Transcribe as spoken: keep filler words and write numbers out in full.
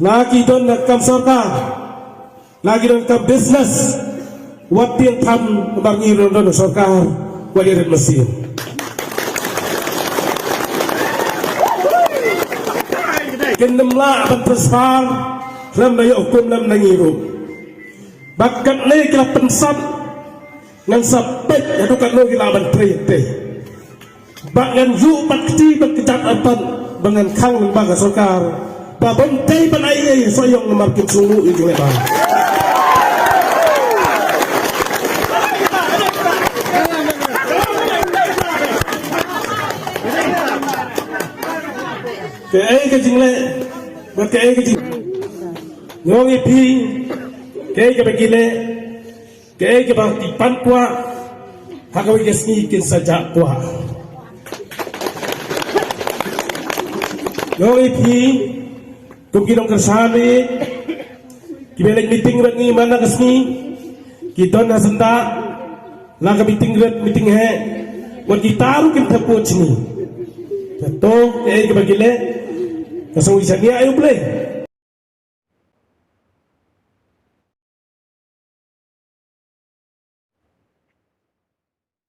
Na ki don na kam sorkar, na ki don kam business, wat tieng tham namar ngi ruh don sorkar, wat ïa rit mynsiem. Kin nym lah ban transfer lem na ïa hukum lem na ngi ruh. Ba katne ki la pynsap ngan sa peit haduh katno ki lah ban trei te. Ba ngan ïuh bat kti ban kjat artat ba ngan khang lyngba ka sorkar. Ba ban tei ban ai ei soh ïong namar kim sngewthuh ïa ki leh ba. Kaei ka jingleh, ba kaei ka jing. Ïong i phi, kaei kaba ki leh, kaei kaba ki pan kwah, ha kawei ka sngi kin sa jah kwah. Ïong i phi, kum ki nongkyrshan i, kiba leit meeting bad ngi man la ka sngi, ki don ha syndah, la ka meeting rit, meeting heh, wat kita ruh kim thep pud shini. Te to, kaei kaba ki leh, ka sngewsih shaniah ïa U Blei.